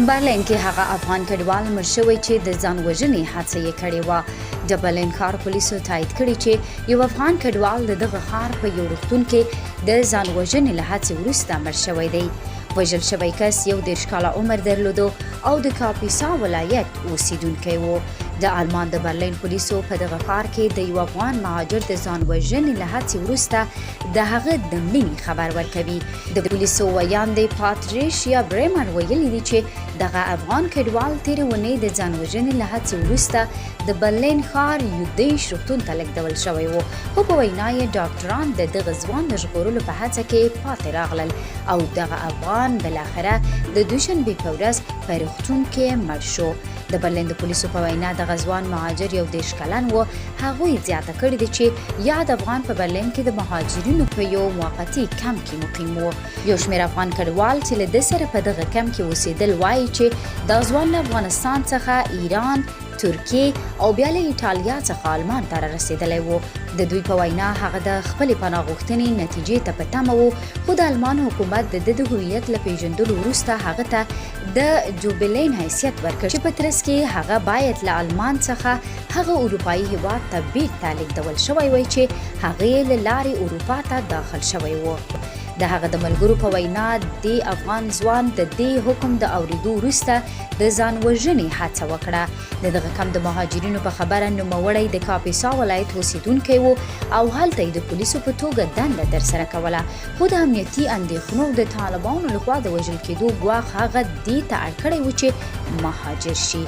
برلین کې هغه افغان کډوال مړ شوی چې د ځان وژنې هڅه یې کړې وه. د برلین ښار پولیسو تایید کړې چې یو افغان کډوال د دغه ښار په یو روغتون کې د ځان وژنې له هڅې وروسته مړ شوی دی. وژل شوی کس 31 کاله عمر درلودو او د کاپیسا ولایت اوسیدونکی و. د آلمان د برلین پولیسو په دغه ښار کې د یو افغان مهاجر د ځان وژنې له هڅې وروسته د هغه د مړینې خبر ورکوي. د پولیسو ویاندې پاتریشیا بریمر ویلي دي چې دغه افغان کډوال تېرې اونۍ د ځان وژنې له هڅې وروسته د برلین ښار یودیش روغتون ته لېږدول شوی و، خو په وینا یې ډاکټران د دغه ځوان د ژغورلو په هڅه کې پاتې راغلل او دغه افغان بالاخره د دوشنبې په ورځ په روغتون کې مړ شو. د برلین د پولیسو په وینا دغه ځوان مهاجر 31 کلن و. هغوی زیاته کړې ده چې یاد افغان په برلین کې د مهاجرینو په یو موقتي کمپ کې مقیم و. یو شمېر افغان کډوال چې له ده سره په دغه کمپ کې اوسېدل وایي چې دا ځوان له افغانستان څخه ایران، ترکیې او بیا له ایټالیا څخه آلمان ته رارسېدلی و. د دوی په وینا هغه د خپلې پناه غوښتنې نتیجې ته په تمه و، خو د آلمان حکومت د ده د هویت له پېژندلو وروسته هغه ته د دوبلین حیثیت ورکړ چې په ترڅ کې هغه باید له آلمان څخه هغه اروپایي هیواد ته بیرته لیږدول شوی وای چې هغه یې له لارې اروپا ته داخل شوی و. د هغه د ملګرو په وینا دې افغان ځوان د دې حکم د اوریدو وروسته د ځان وژنې هڅه وکړه. د دغه کمپ د مهاجرینو په خبره نوموړی د کاپیسا ولایت اوسیدونکی و او هلته یې د پولیسو په توګه دنده ترسره کوله، خو د امنیتي اندېښنو او د طالبانو لخوا د وژل کېدو ګواښ هغه دې ته اړ کړی و چې مهاجر شي.